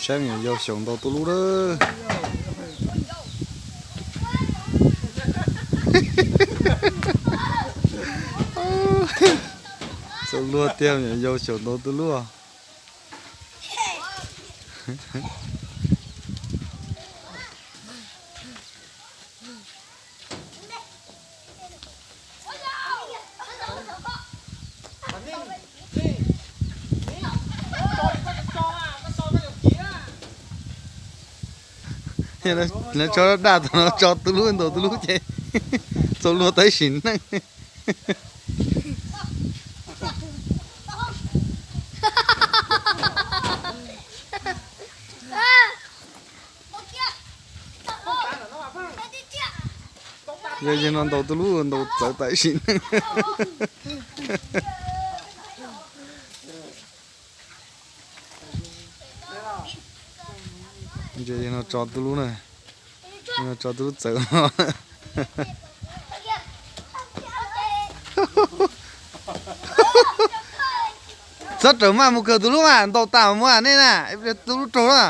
Saib me nyuam yaus xyaum ntaus tus lub lawm. Txaus luag tiag, me nyuam yaus xyaum ntaus tus lub. Lawv tso daj tau no tso tus lub ntaus tus lub ces txaus luag tau ib sim neej. Yog yawg no ntaus tus lub ntaus txawv tau ib sim neej. Yawg no tso tus lub na, tso tus lub txawv. Txhob rawm maj mus kawg tus lub mas ntaus tas mus nej na, tus lub raug na.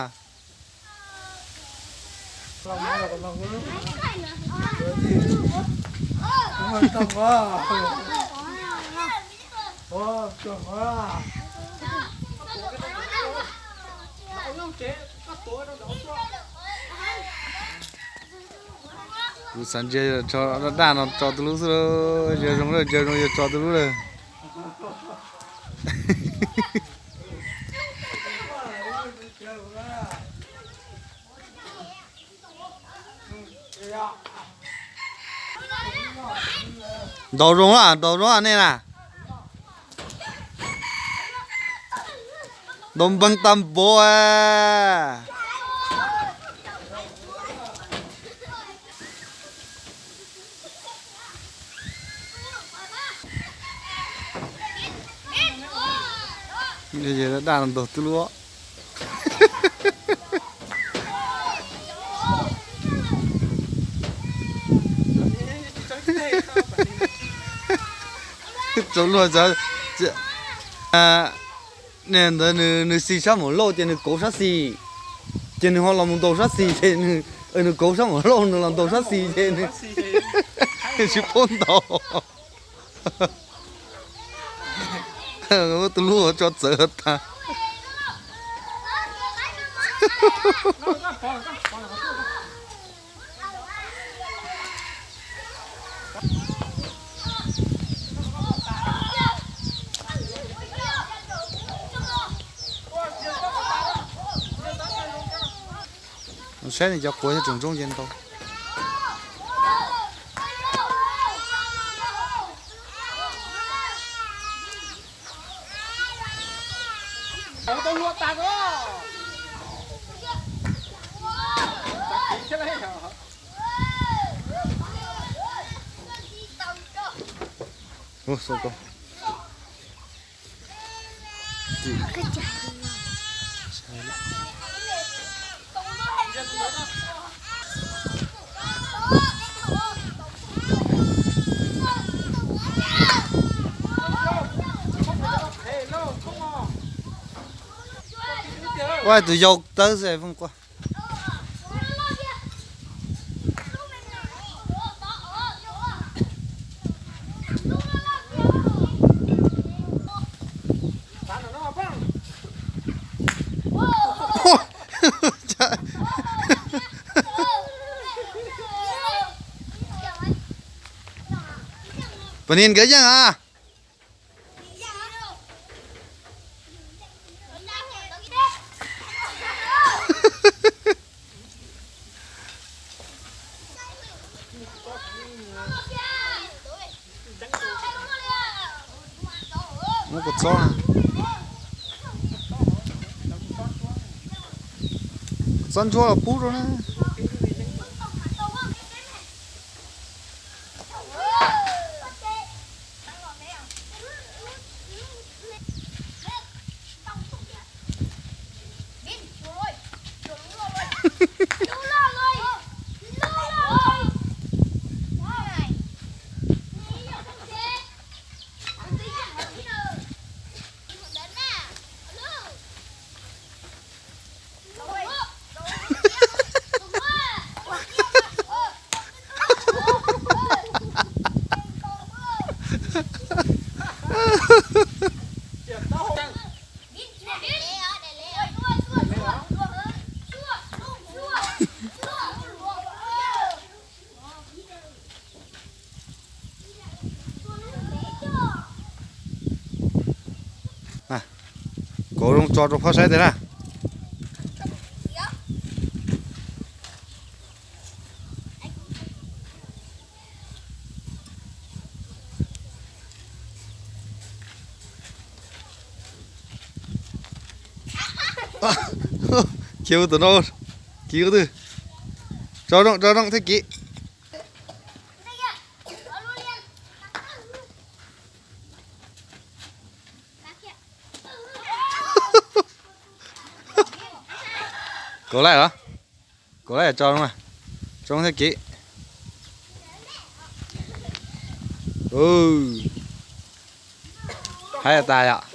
Kuv xav ntsia tso daj no tso tus lub xwb, ntsia zoo lawm ntsia zoo yog tso tus lub lawm. Ntaus zoo a, ntaus zoo a nej na. Ntaus npeeg tag npaum. Daj ntaus tus lub. Txaus luag. Ntawd nws xis sab mus lauj ces nws kauv sab xis, ces nws ho los mus ntaus sab xis ces nws kauv sab mus lauj nws los ntaus sab xis ces nws tsis paub ntaus. Tus lub tso txawv tag. Saib nws cov quav nyob tsoom ntsoov ces ntau. Ua tus yau tawb xwb. Pam nin nkawd yeej a. Muab kua txob, kua txob ntsuab los pub rau na. tso rau phab saib tiag na. Khiav tus no, khiav tus twg? Tso zoo, tso zoo thiab kiv. Kaum laij los? Kaum laij tso zoo, tso thiab kiv. Haib tas yom.